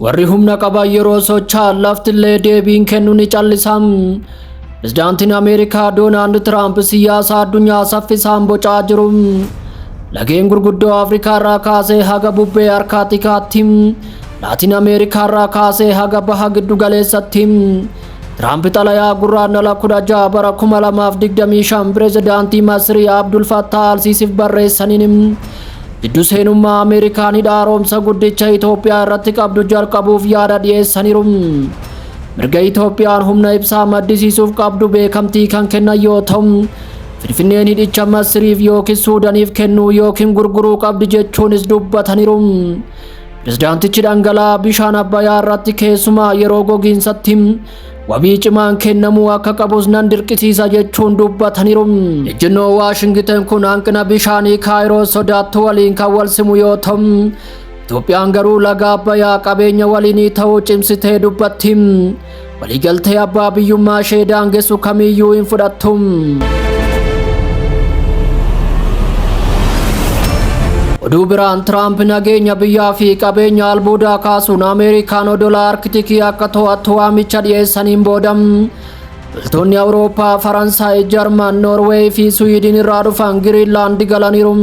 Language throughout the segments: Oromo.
Warri humna qaban yeroo socho'an laftillee deebiin kennu ni callisa. Pirezidaantiin Ameerikaa Doonaald Tiraamp siyaasa addunyaa saffisaan bocaa jiru. Lageen gurguddoo Afrikaa irraa kaasee haga bubbee Arkaatikaatti, Laatiin Ameerikaa irraa kaasee haga baha giddu galeessatti. Tiraamp xalayaa Gurraandhala 16 bara 2025 pirezidaantii Masrii Abdul Fattah Alsiisiif barreessaniin giddu seenummaa Ameerikaan hidha haaromsa guddicha Itoophiyaa irratti qabdu jalqabuuf yaada dhiyeessaniiru. Mirga Itoophiyaan humna ibsaa maddisiisuuf qabdu beekamtii kan kennan yoo ta'u, Finfinneen hidhicha Masriif yookiin Suudaniif kennuu yookiin gurguruu qabdi jechuunis dubbataniiru. Pirezidaantichi dhangala'aa bishaan Abbayyaa irratti keessumaa yeroo gogiinsatti wabii cimaan kennamuu akka qabus nan dirqisiisa jechuun dubbataniiru. Ejjennoo Waashingiten kun hanqina bishaanii Kaayiroo sodaattu waliin kan wal simu yoo ta'u, Itoophiyaan garuu laga Abbayyaa qabeenya waliinii ta'uu cimsitee dubbatti. Waliigaltee abbaa biyyummaa ishee daangessu kamiyyuu hin fudhattu. Oduu biraan, Tiraamp nageenya biyyaa fi qabeenya albuudaa kaasuun Ameerikaan odola Arktikii akka to'attu waamicha dhiyeessaniin booda loltoonni Awurooppaa, Faransaay, Jarman, Noorweey fi Suwiidin irraa dhufan Giriinlaand galaniiru.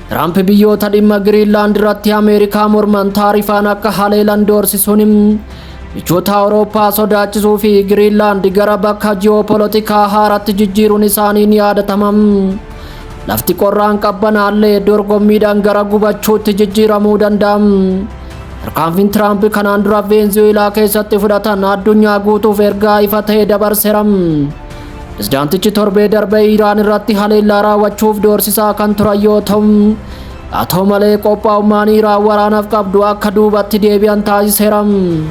Tiraamp biyyoota dhimma Giriinlaand irratti Ameerikaa morman taarifaan akka haleelan doorsisuun michoota Awurooppaa sodaachisuu fi Giriinlaand gara bakka ji'oopolotikaa haaraatti jijjiiruun isaanii ni yaadatama. Lafti qorraan qabbanaallee dorgommiidhaan gara gubachuutti jijjiiramuu danda'a. Tarkaanfiin Tiraamp kanaan dura Veenzuweelaa keessatti fudhatan addunyaa guutuuf ergaa ifa ta'e dabarseera. Pirezidaantichi torbee darbe Iraan irratti haleellaa raawwachuuf doorsisaa kan turan yoo ta'u, haa ta'u malee qophaa'ummaan Iraan waraanaaf qabdu akka duubatti deebi'an taasiseera.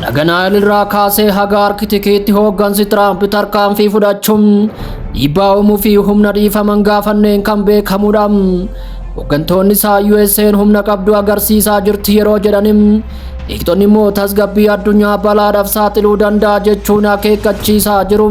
Laga Naayil irraa kaasee haga Arkitikiitti hooggansi Tiraamp tarkaanfii fudhachuun dhiibbaa uumuu fi humna dhiifaman gaafanneen kan beekamudha. Hooggantoonni isaa USA'n humna qabdu agarsiisaa jirti yeroo jedhanim, eegdonni immoo tasgabbii addunyaa balaadhaaf saaxiluu danda'a jechuun akeekkachiisaa jiru.